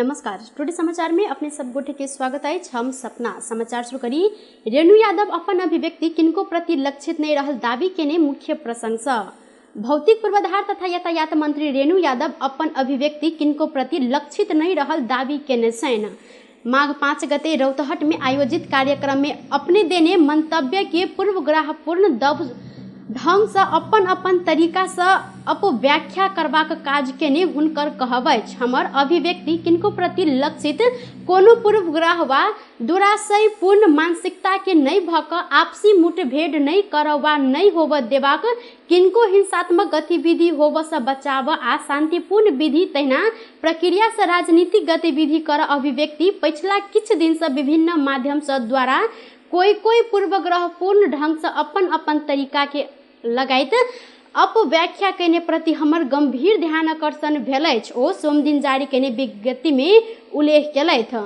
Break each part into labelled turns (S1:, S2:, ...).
S1: नमस्कार, टुडे समाचार में अपने सब गोटे के स्वागत अछि। हम सपना समाचार शुरू करी। रेणु यादव अपन अभिव्यक्ति किनको प्रति लक्षित नहीं रहल दावी केने मुख्य प्रसंग सँ। भौतिक पूर्वाधार तथा यातायात मंत्री रेणु यादव अपन अभिव्यक्ति किनको प्रति लक्षित नहीं रहल दावी केने छनि। माघ 5 गते रौतहट में आयोजित कार्यक्रम में अपने देने मंतव्य के पूर्वग्रहपूर्ण ढंग से अपन अपन तरीका से अपव्याख्या करबाक काज केने हुनकर कहब अछि। हमर अभिव्यक्ति किनको प्रति लक्षित कोनो पूर्वग्रह वा दुराशयपूर्ण मानसिकता के नहि भऽ कऽ आपसी मुठभेड़ नहि करब वा नहि होबऽ देबाक, किनको हिंसात्मक गतिविधि होबऽ से बचाब आ शांतिपूर्ण विधि तहिना प्रक्रिया से राजनीतिक गतिविधि कर अभिव्यक्ति पछिला किछु दिन से विभिन्न माध्यम से द्वारा कोई कोई पूर्वग्रहपूर्ण ढंग से अपन अपन तरीका के लगाइत अपव्याख्या केने प्रति हमर गंभीर ध्यान आकर्षण भेल अछि। ओ सोमदिन जारी केने विज्ञप्ति में उल्लेख केलथि।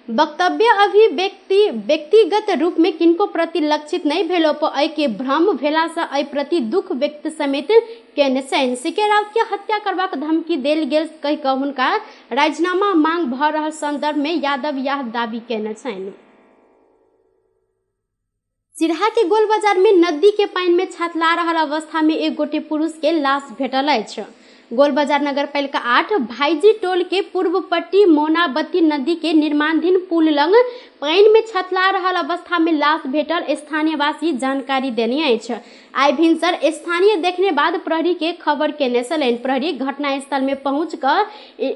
S1: वक्तव्य अभिव्यक्ति व्यक्तिगत रूप में किनको प्रति लक्षित नहीं भेलो पर एहि के भ्रम भेला से एहि प्रति दुख व्यक्त समेत केने छनि। सीके राउत के हत्या करबाक धमकी देल गेल कहि कऽ हुनका राजीनामा मांग भऽ रहल संदर्भ में यादव यह दावी केने छनि। सिरहा के गोल बाजार में नदी के पानि में छतला रहल अवस्था में एक गोटे पुरुष के लाश भेटल अछि। गोल बाजार नगर पालिका 8 भाईजी टोल के पूर्व पट्टी मोनाबती नदी के निर्माणाधीन पुल लंग पानि में छतला रहल अवस्था में लाश भेटल स्थानीयवासी जानकारी देने अछि। आइ भिनसर स्थानीय देखने बाद प्रहरी के खबर केने छलनि। प्रहरी घटनास्थल में पहुंच कऽ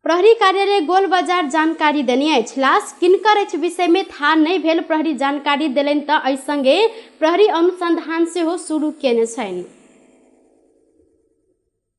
S1: प्रहरी कार्यालय गोल बाजार जानकारी देने अछि। लाश किनकर अछि विषय में थाह नहीं भेल प्रहरी जानकारी देलनि तऽ एहि संगे प्रहरी अनुसंधान सेहो शुरू केने छनि।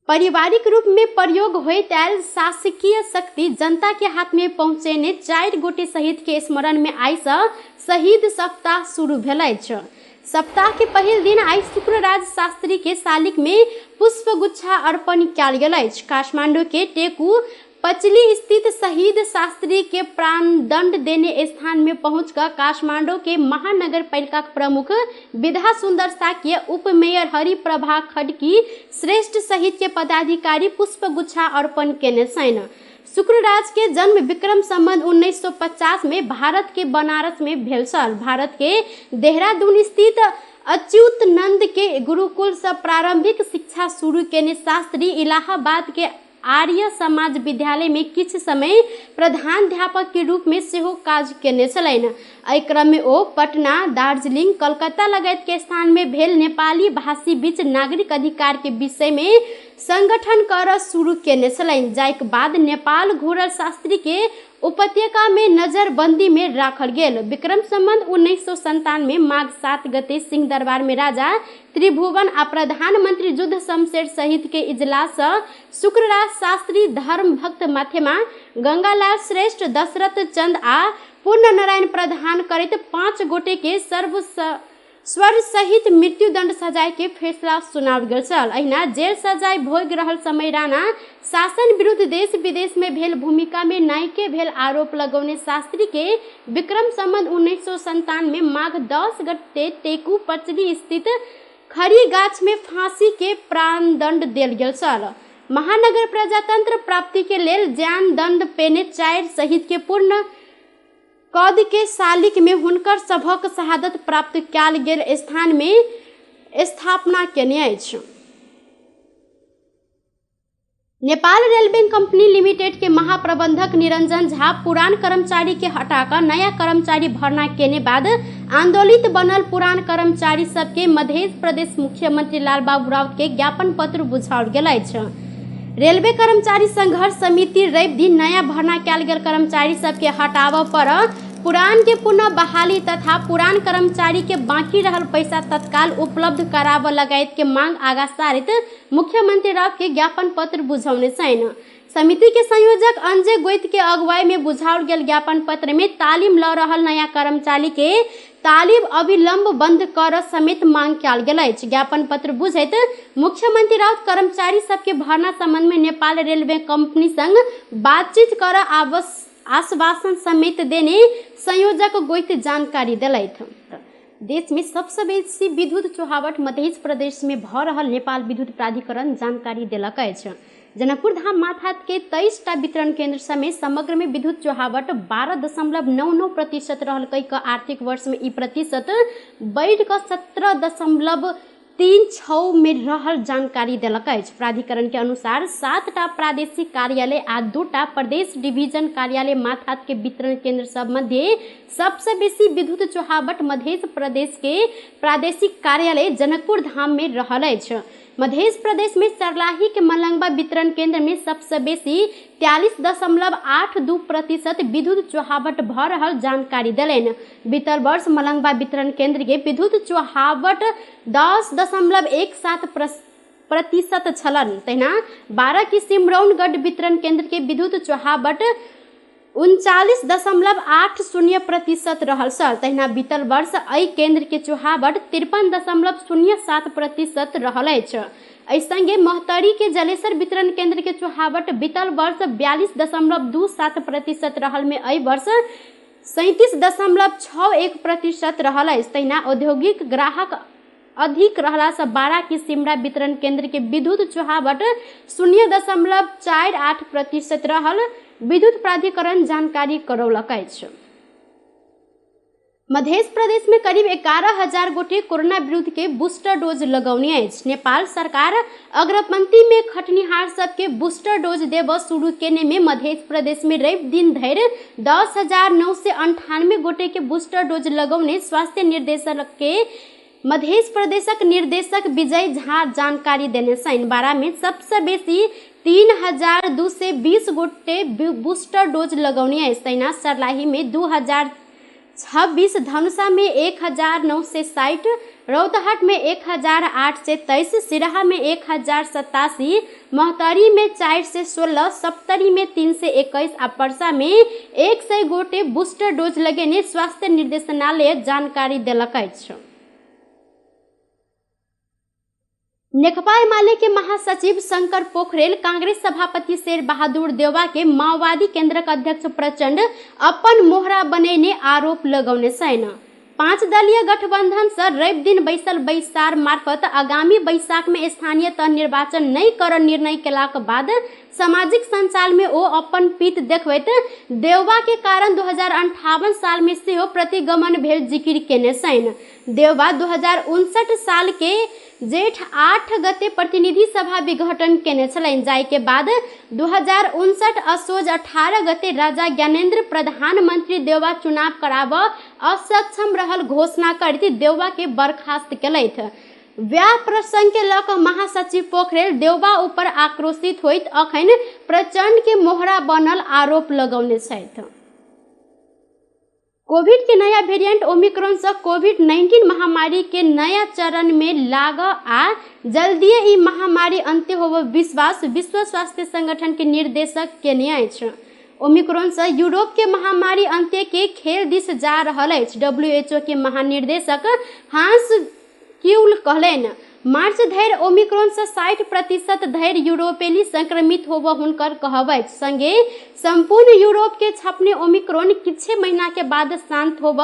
S1: पारिवारिक रूप में प्रयोग होइत आयल शासकीय शक्ति जनता के हाथ में पहुँचेने 4 गोटे शहीद के स्मरण में आइ सँ शहीद सप्ताह शुरू भेल अछि। सप्ताह के पहिल दिन आइ शुक्रराज शास्त्री के शालिक में पुष्पगुच्छा अर्पण कयल गेल अछि। काठमांडू के टेकू पचली स्थित शहीद शास्त्री के प्राणदंड देने स्थान में पहुंच कऽ काठमांडू के महानगर पालिका प्रमुख विधा सुंदर साक्य, उप मेयर हरिप्रभा खड़की श्रेष्ठ सहित के पदाधिकारी पुष्पगुच्छा अर्पण केने छनि। शुक्रराज के जन्म विक्रम संवत 1950 में भारत के बनारस में भेल छल। भारत के देहरादून स्थित अच्युत नंद के गुरुकुल से प्रारंभिक शिक्षा शुरू केने शास्त्री इलाहाबाद के आर्य समाज विद्यालय में किछु समय प्रधानाध्यापक के रूप में सेहो काज केने छलनि। एहि क्रम में ओ पटना, दार्जिलिंग, कलकत्ता लगायत के स्थान में भेल नेपाली भाषी बीच नागरिक अधिकार के विषय में संगठन कर शुरू केने छलनि। जाहिके बाद नेपाल घुरल शास्त्री के उपत्यका में नजरबंदी में राखल गेल। विक्रम संवत 1997 माघ 7 गते सिंहदरबार में राजा त्रिभुवन आ प्रधानमंत्री युद्ध शमशेर सहित के इजलास शुक्रराज शास्त्री धर्मभक्त माथेमा गंगालाल श्रेष्ठ, दशरथ चंद आ पूर्ण नारायण प्रधान करैत 5 गोटे के सर्व स्वर सहित मृत्युदंड सजाय के फैसला सुनाओल गेल छल। अहिना जेल सजाय भोगि रहल समय राणा शासन विरुद्ध देश विदेश में भेल भूमिका में नायके भेल आरोप लगौने शास्त्री के विक्रम संवत 1997 माघ 10 गते टेकू पचरी स्थित खरी गाछ में फांसी के प्राणदंड देल गेल छल। महानगर प्रजातंत्र प्राप्ति के लेल जान दंड पेने 4 शहीद के पूर्ण कद के शालिक में हुनकर सभक शहादत प्राप्त कयल गेल स्थान में स्थापना केने अछि। नेपाल रेलवे कंपनी लिमिटेड के महाप्रबंधक निरंजन झा पुरान कर्मचारी के हटाकर नया कर्मचारी भर्ना केने बाद आंदोलित बनल पुरान कर्मचारी सबके मध्य प्रदेश मुख्यमंत्री लालबाबू राउत के ज्ञापन पत्र बुझाओल गेल अछि। रेलवे कर्मचारी संघर्ष समिति रवि दिन नया भर्ना कयल गेल कर्मचारी सबके हटाबऽ पर पुरान के पुनः बहाली तथा पुरान कर्मचारी के बाकी रहल पैसा तत्काल उपलब्ध कराबऽ लगायत के मांग आगा सारित मुख्यमंत्री राउत के ज्ञापन पत्र बुझौने छनि। समिति के संयोजक अंजय गोइत के अगुवाई में बुझाओल गेल ज्ञापन पत्र में तालीम ल रहल नया कर्मचारी के तालीम अविलंब बंद कर समेत मांग कयल गेल अछि। ज्ञापन पत्र बुझैत मुख्यमंत्री राउत कर्मचारी सबके भर्ना संबंध में नेपाल रेलवे कंपनी संग बातचीत कर आश्वासन समेत देने संयोजक गोइत जानकारी देलथि। देश में सबसे बेसी विद्युत चुहावट मध्य प्रदेश में भ रहल नेपाल विद्युत प्राधिकरण जानकारी देलक अछि। जनकपुर धाम माथात के 23 टा वितरण केंद्र समेत समग्र में विद्युत चोहावट 12.99% रहल कई क आर्थिक वर्ष में ई प्रतिशत बढ़ि क 17.36 में रहल जानकारी देलक अछि। प्राधिकरण के अनुसार 7 टा प्रादेशिक कार्यालय आ 2 टा प्रदेश डिवीजन कार्यालय माथात के वितरण केंद्र सब मध्य सबसे बेसी विद्युत चोहावट मध्य प्रदेश के प्रादेशिक कार्यालय जनकपुर धाम में रहल अछि। मध्य प्रदेश में सर्लाही के मलंगवा वितरण केंद्र में सबसे बेसी 43.82% विद्युत चोहावट भ रहल जानकारी देलनि। बीतल वर्ष मलंगवा वितरण केंद्र के विद्युत चोहावट 10.17% छलन। तहिना 12 की सिमरौनगढ़ वितरण केंद्र के विद्युत चोहावट 39.80% रहल छल। तहिना बीतल वर्ष एहि केंद्र के चोहावट 53.07% रहल अछि। एहि संगे महोत्तरी के जलेसर वितरण केंद्र के चोहावट बीतल वर्ष 42.27% रहल में एहि वर्ष 37.61% रहल अछि। तहिना औद्योगिक ग्राहक अधिक रहला से 12 की सिमरा वितरण केंद्र के विद्युत चोहावट 0.48% रहल विद्युत प्राधिकरण जानकारी करौलक अछि। मध्य प्रदेश में करीब 11,000 गोटे कोरोना विरुद्ध के बूस्टर डोज लगौने अछि। नेपाल सरकार अग्रपंक्ति में खटनिहार सबके बूस्टर डोज देब शुरू केने में मध्य प्रदेश में रवि दिन धरि 10,998 गोटे के बूस्टर डोज लगौने स्वास्थ्य निर्देशक के मध्य प्रदेशक निर्देशक विजय झा जानकारी देने छनि। बारा में सबसे बेसी 3,220 गोटे बूस्टर डोज लगौने अछि। तहिना सर्लाही में 2,026, धनुषा में 1,960, रौतहट में 1,823, सिराहा में 1,087, महोत्तरी में 416, सप्तरी में 321 आ परसा में 100 गोटे बूस्टर डोज लगेने स्वास्थ्य निर्देशनालय जानकारी देलक अछि। नेकपा एमाले के महासचिव शंकर पोखरेल कांग्रेस सभापति शेर बहादुर देउवा के माओवादी केंद्रक अध्यक्ष प्रचंड अपन मोहरा बनेने आरोप लगौने छनि। 5 दलीय गठबंधन से रवि दिन बैसल बैसार मार्फत आगामी बैसाख में स्थानीय तह निर्वाचन नहीं कर निर्णय केलाक बाद सामाजिक संचार में ओ अपन पीत देखबैत देउवा के कारण 2058 साल में सेहो प्रतिगमन भेल जिक्र केने छनि। देउवा 2059 साल के जेठ 8 गते प्रतिनिधि सभा विघटन केने छलनि, जाहि के बाद 2059 असोज 18 गते राजा ज्ञानेन्द्र प्रधानमंत्री देउवा चुनाव कराब असक्षम रहल घोषणा करैत देउवा के बर्खास्त केलथि। व्याह प्रसंग के लऽ कऽ महासचिव पोखरेल देउवा ऊपर आक्रोशित होइत अखन प्रचंड के मोहरा बनल आरोप लगौने छथि। कोविड के नया वेरिएंट ओमिक्रॉन से कोविड-19 महामारी के नया चरण में लाग आ जल्दीए ई महामारी अंत्य होब विश्वास विश्व स्वास्थ्य संगठन के निर्देशक केने अछि। ओमिक्रॉन से यूरोप के महामारी अंत्य के खेल दिस जा रहल अछि। WHO के महानिर्देशक हांस क्यूल कहलनि मार्च धरि ओमिक्रॉन से 60% धरि यूरोपेली संक्रमित होब हुनकर कहब अछि। संगे संपूर्ण यूरोप के छपने ओमिक्रॉन किछे महीना के बाद शांत होब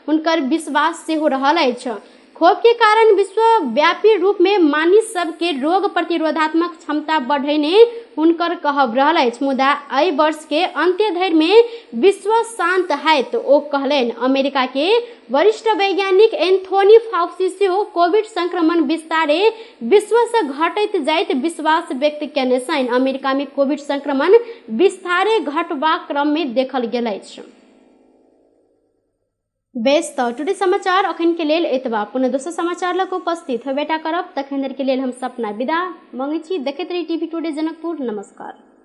S1: हुनकर विश्वास सेहो रहल अछि। खोप के कारण विश्वव्यापी रूप में मानिस सबके रोग प्रतिरोधात्मक क्षमता बढ़ेने हुनकर कहब रहल अछि। मुदा एहि वर्ष के अंत्य धरि में विश्व शांत हैत ओ कहलनि। अमेरिका के वरिष्ठ वैज्ञानिक एंथोनी फाउसी सेहो कोविड संक्रमण विस्तारे विश्व से घटैत जाइत विश्वास व्यक्त केने छनि। अमेरिका में कोविड संक्रमण विस्तारे घटबाक क्रम में देखल गेल अछि। बेस त टुडे समाचार अखन के लेल एतबा। पुनः दोसर समाचार लग उपस्थित होबेटा करब, तखन के लेल हम सपना विदा मंगै छी। देखैत रही टीवी टुडे जनकपुर। नमस्कार।